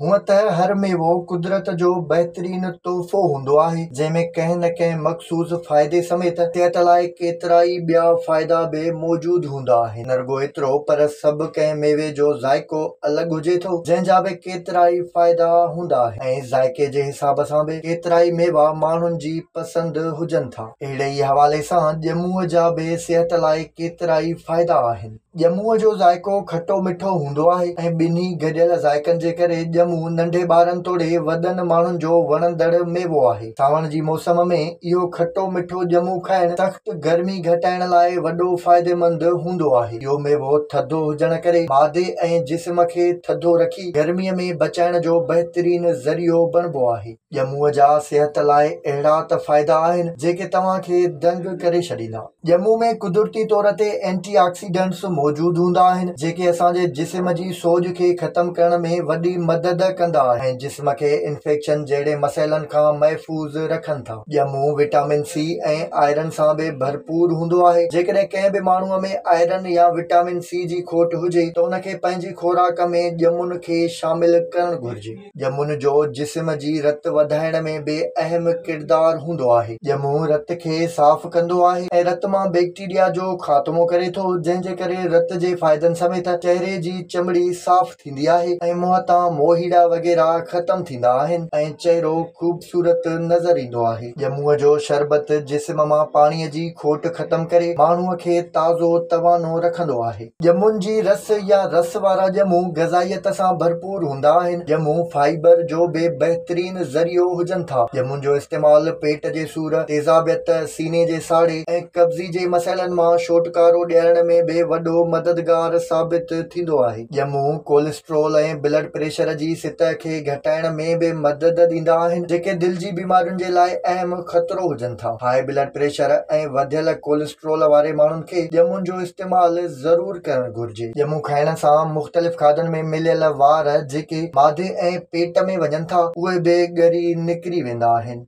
هونء ته هر ميوو قدرت جو بهترين تحفو هوندو آهي، جنهن ۾ ڪنهن نه ڪنهن مخصوص فائدي سميت صحت لاء ڪيترائي ٻيا فائدا به موجود هوندا آهن. نه رڳو ايترو پر سڀ ڪنهن ميوي جو ذائقو الڳ هجي ٿو، جنهن جا به ڪيترائي فائدا هوندا آهن ۽ ذائقي جي حساب سان به ڪيترائي ميوا ماڻهن جي پسند هجن ٿا. اهڙي ئي حوالي سان ڄمونء جا به صحت لاء ڪيترائي فائدا آهن. ڄمونء جو ذائقو کٽو مٺو هوندو آهي ۽ ٻنهي گڏيل ذائقن جي ڪري ڄمون ننڍي ٻارن توڙي وڏن ماڻهن جو وڻندڙ ميوو آهي. سانوڻ جي موسم ۾ اهو کٽو مٺو ڄمون کائڻ سخت گرمي گهٽائڻ لاء وڏو فائديمند هوندو آهي. اهو ميوو ٿڌو هجڻ ڪري معدي ۽ جسم کي ٿڌو رکي گرمي ۾ بچائڻ جو بهترين ذريعو بڻبو آهي. ڄمونء جا صحت لاء اهڙا ته فائدا آهن جيڪي توهان کي دنگ ڪري ڇڏيندا. ڄمون ۾ قدرتي طور تي اينٽي آڪسيڊنٽس موجود هوندا آهن جيڪي اسان جي جسم جي سوڄ کي ختم ڪرڻ ۾ وڏي مدد ڪندا آهن ۽ جسم کي انفيڪشن جهڙي مسئلن کان محفوظ رکن ٿا. ڄمون وٽامن سي ۽ آئرن سان به ڀرپور هوندو آهي. جيڪڏهن ڪنهن به ماڻهو ۾ آئرن يا وٽامن سي جي کوٽ هجي ته ان کي پنهنجي خوراڪ ۾ ڄمون کي شامل ڪرڻ گهرجي. ڄمون جو جسم جي رت وڌائڻ ۾ به اهم ڪردار هوندو آهي. ڄمون رت کي صاف ڪندو آهي ۽ رت مان بيڪٽيريا جو خاتمو ڪري ٿو، جنهن جي ڪري رت جي فائدن سميت چهري جي چمڙي صاف ٿيندي آهي ۽ منهن تان موهيڙا وغيره ختم ٿيندا آهن ۽ چهرو خوبصورت نظر ايندو آهي. ڄمونء جو شربت جسم مان پاڻي جي کوٽ ختم ڪري ماڻهوء کي تازو توانو رکندو آهي. ڄمون جي رس يا رس وارا ڄمون غذائيت سان ڀرپور هوندا آهن. ڄمون فائبر جو به بهترين ذريعو هجن ٿا. ڄمون جو استعمال پيٽ جي سور، تيزابيت، سيني جي ساڙي ۽ قبضي جي مسئلن مان ڇوٽڪارو ڏيارڻ ۾ به وڏو مددگار ثابت ٿيندو آهي. ڄمون ڪوليسٽرول ۽ بلڊ پريشر جي سطح کي گهٽائڻ ۾ به مدد ڏيندا آهن، جيڪي دل جي بيمارين جي لاء اهم خطرو هجن ٿا. هاء بلڊ پريشر ۽ وڌيل ڪوليسٽرول واري ماڻهن کي ڄمون جو استعمال ضرور ڪرڻ گهرجي. ڄمون کائڻ سان مختلف کاڌن ۾ مليل وار جيڪي معدي ۽ پيٽ ۾ وڃن ٿا، اهي به ڳري نڪري ويندا آهن.